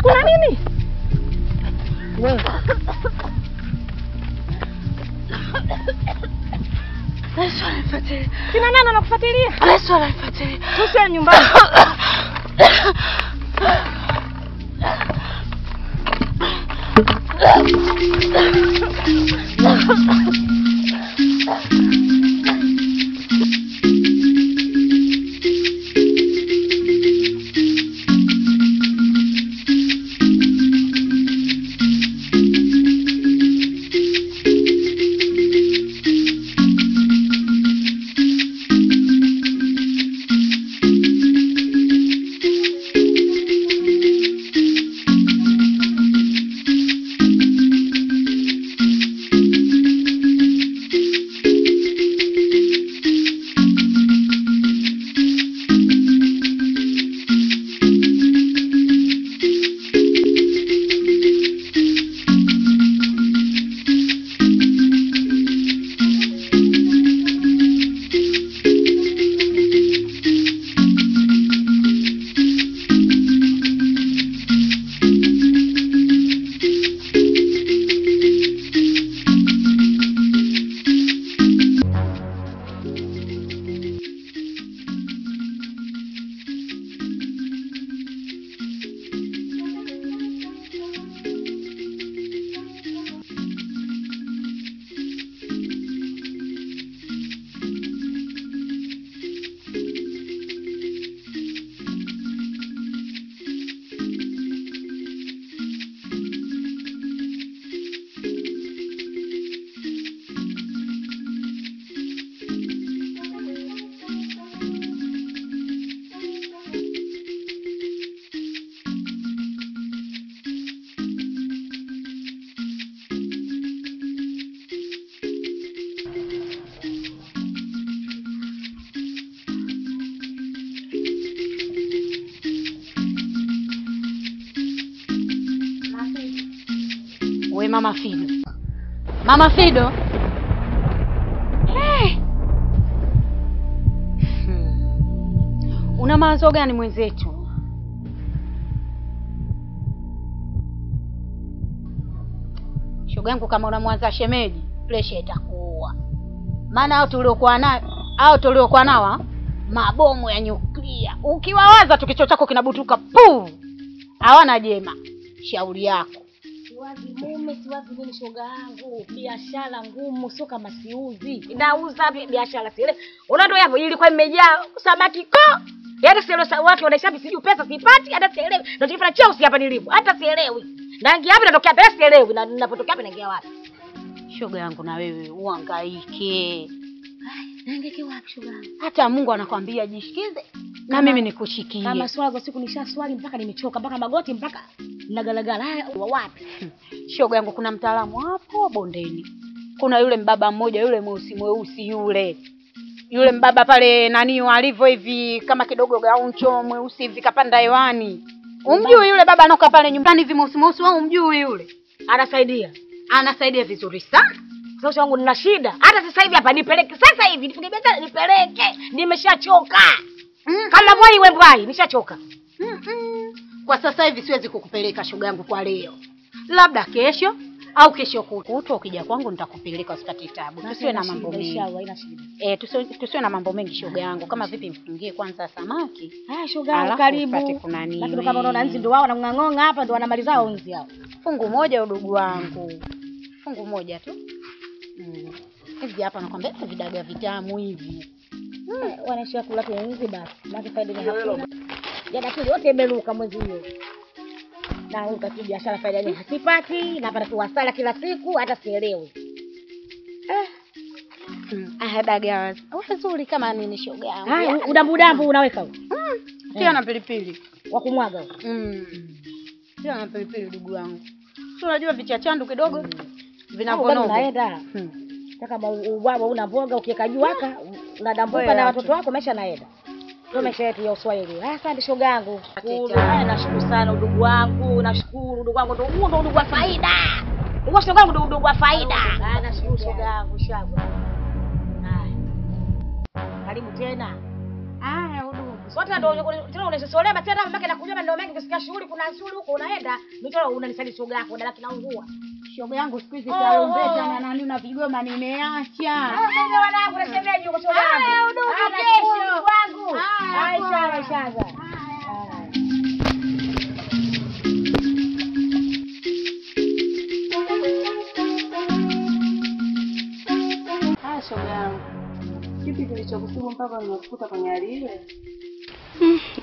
Kuna nini? Wewe. Yesu ananifuatilia. Kina nani anakufuatilia? Yesu ananifuatilia. Tusia nyumbani. We Mama Fido. Mama Fido. Hey. Una mawazo gani mwenzetu? Shoga yangu kama unamwanza shemeji, pressure itakuua. Maana hao tuliokuwa nao mabomu ya nyuklia. Ukiwawaza tu kichwa chako kinabutuka puu. Hawana jema. Shauri yako. Siwazi mume, siwazi nini shoga yangu. Biashara ngumu, sio kama siuzi. Nauza biashara siele. Unaona ndio hapo ilikuwa imejaa samaki ko. Yaani sielewi watu wanaisha sijui pesa sipati hata sielewi. Ndio tukifanya cheusi hapa nilipo. Hata sielewi. Naingia hapa natokea pesa sielewi na ninapotokea hapa naingia wapi? Shoga yangu na wewe uhangaike. Nahangaike wapi shoga yangu? Hata Mungu anakuambia jishikize na mimi nikushikie. Kama swala za siku nishaswali mpaka nimechoka mpaka magoti mpaka nagalagala. Haya wapi? Shoga yangu kuna mtaalamu hapo bondeni. Kuna yule mbaba mmoja yule mweusi mweusi yule. Yule mbaba pale nani alivyo hivi kama kidogo gauncho mweusi hivi kapanda hewani. Umjui yule baba anoka pale nyumbani hivi mweusi mweusi wewe umjui yule? Anasaidia. Anasaidia vizuri sana. Sasa wangu nina shida. Hata sasa hivi hapa nipeleke sasa hivi nipige biashara nipeleke. Nimeshachoka. Kama mwai wewe mbwai nishachoka. Kwa sasa hivi siwezi kukupeleka shoga yangu kwa leo. Labda kesho au kesho kutwa ukija kwangu nitakupeleka usipate taabu. Tusiwe na mambo mengi. Haina shida. Tusiwe na mambo mengi shoga yangu. Kama vipi mfungie kwanza samaki? Ah shoga yangu karibu. Lakini kama unaona nzi ndio wao wanang'ang'onga hapa ndio wanamaliza hao nzi hao. Fungu moja udugu wangu. Fungu moja tu. Hivi hapa nakwambia vidaga vitamu hivi. Wanaishia kula tu nzi basi. Maana faida ni hakuna. Jana tu yote imeruka mwezi huo. Na huko tu biashara faida ni hasipati, napata tu hasara kila siku hata sielewi. Daga wazuri kama nini shoga yangu. Udambu udambu unaweka huko. Tia na pilipili. Wa kumwaga huko. Tia na pilipili ndugu wangu. Si unajua vichachandu kidogo vinavonoga. Unaenda. Kama ubwabwa una mboga ukiweka juu haka unadambuka na watoto wako maisha naenda. Ndio maisha yetu ya Uswahili. Asante shoga yangu. Nashukuru sana udugu wangu, nashukuru udugu wangu ndio huo ndio udugu wa faida. Uko shoga yangu ndio udugu wa faida. Nashukuru shoga yangu shabu. karibu tena. Haya udugu. Sote ndio tena unasolema tena mamake nakuja ndio mengi kusikia shughuli kuna shughuli huko unaenda, mimi unanisali shoga yako dada kinaungua. Shoga yangu siku hizi tarumbeta na nani na vigoma nimeacha. Ah, wanangu nasemeje huko shoga yangu? Haya udugu kesho wangu. Haya inshallah inshallah. Haya shoga yangu. Kipi kilichokusibu mpaka umekukuta kwenye hali ile?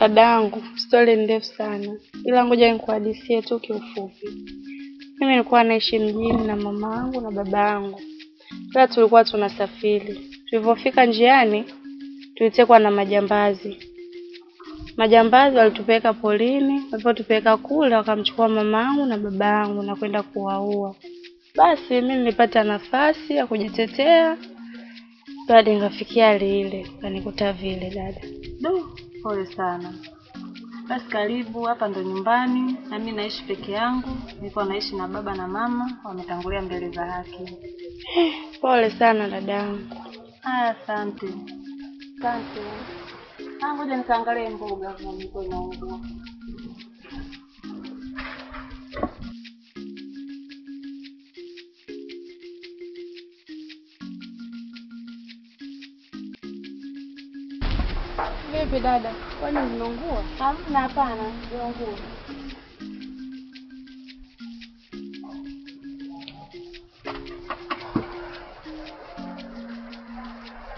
Dadangu, story ndefu sana. Ila ngoja nikuhadisie tu kiufupi. Mimi nilikuwa naishi mjini na mama yangu na baba yangu. Ila tulikuwa tunasafiri. Tulipofika njiani tulitekwa na majambazi. Majambazi walitupeleka polini, walipotupeleka kule wakamchukua mama yangu na baba yangu na kwenda kuwaua. Basi mimi nilipata nafasi ya kujitetea. Baada nikafikia hali ile, kanikuta vile dada. Du, pole sana. Basi karibu, hapa ndo nyumbani, na mimi naishi peke yangu. Nilikuwa naishi na baba na mama, wametangulia mbele za haki. Pole sana dadangu. Haya, asante. Asante. Ngoja nikaangalie mboga kwa mkono wangu. Vipi dada? Kwani umeungua? Hamna, hapana, sijaungua.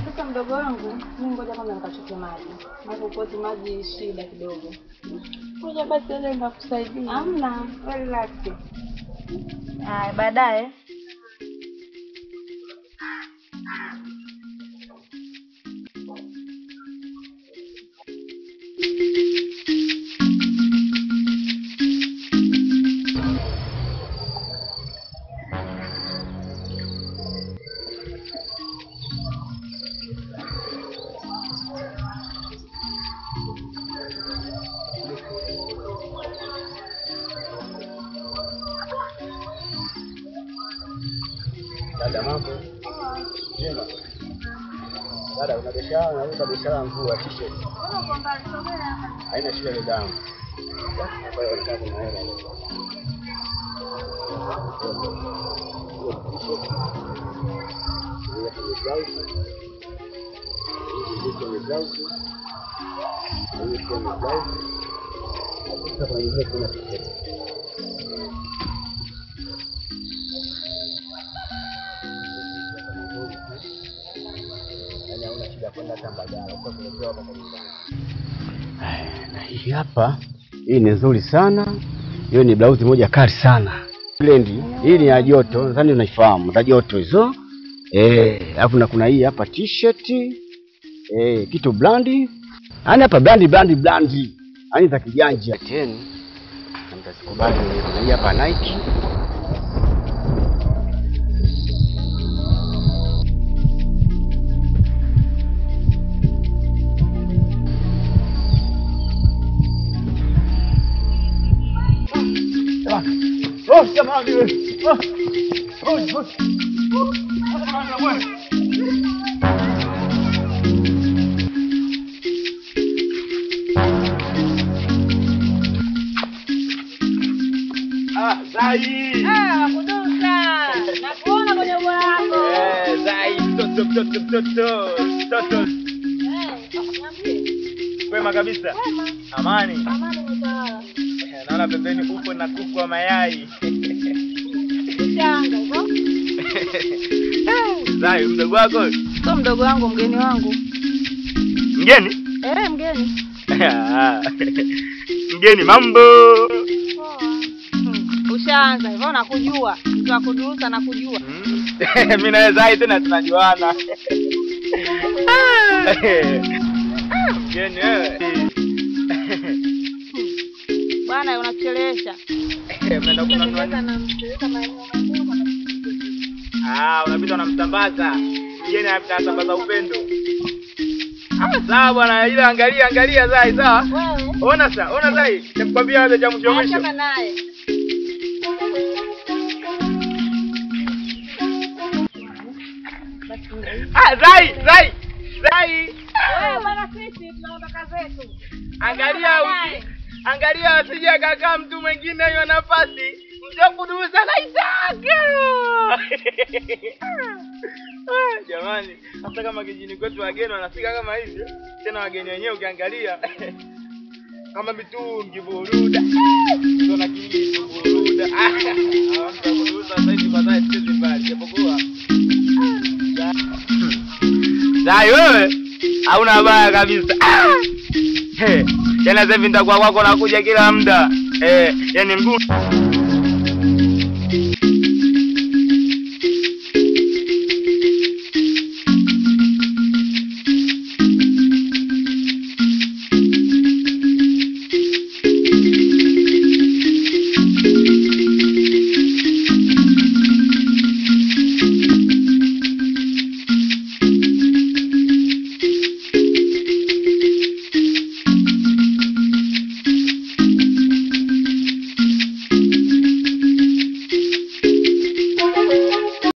Sasa mdogo wangu, mimi ngoja kwanza nikachote maji. Maana upoti maji shida kidogo. Ngoja basi dada nitakusaidia. Hamna, relax. Haya, baadaye. Dada mambo. Jema. Dada una biashara na biashara ya nguo ya t-shirt. Haina shida dadangu. Kwa hiyo nataka kuna hela leo. Na hii hapa, hii ni nzuri sana. Hiyo ni blauzi moja kali sana. Blend, hii ni ya joto, nadhani unaifahamu, za joto hizo. Alafu na kuna hii hapa t-shirt. Kitu blandi. Yaani hapa blandi blandi blandi. Yaani za kijanja. 10. Na mtazikubali. Na hii hapa Nike. Oh, jamani wewe. Oh. Oh. Ah, Zai. Ah, wakudusa. Nakuona kwenye ubora wako. Zai, toto toto toto. Toto. Kwema kabisa. Kwema. Amani. Amani mtawala. Naona pembeni upo na kuku wa mayai. Changa hivyo. Zai, mdogo wako? Sio mdogo wangu, mgeni wangu. Mgeni? Mgeni. Mgeni mambo. Poa. Ushaanza hivyo nakujua. Mtu akudurusa nakujua. Mimi na Zai tena tunajuana. Mgeni wewe. Bwana unachelewesha. Mnaenda kununua nini? Ah, unapita unamsambaza. Mgeni anasambaza upendo. Ah, sawa bwana, ila angalia angalia Zai, sawa? Ona sasa, ona Zai. Nikwambia wewe cha mwisho mwisho. Acha naye. Ah, Zai, Zai. Zai. Sisi tunaondoka zetu. Angalia usi, angalia asije akakaa mtu mwingine hiyo nafasi. Mzee kudusa naitaka. Jamani, hata kama kijijini kwetu wageni wanafika kama hivi, tena wageni wenyewe ukiangalia kama mitungi buruda. Tuna kitu buruda. Mtu sasa hivi baadaye siwezi mbali japokuwa. Dai wewe hauna baya kabisa. Tena sasa hivi nitakuwa kwako nakuja kila muda. Yani mguu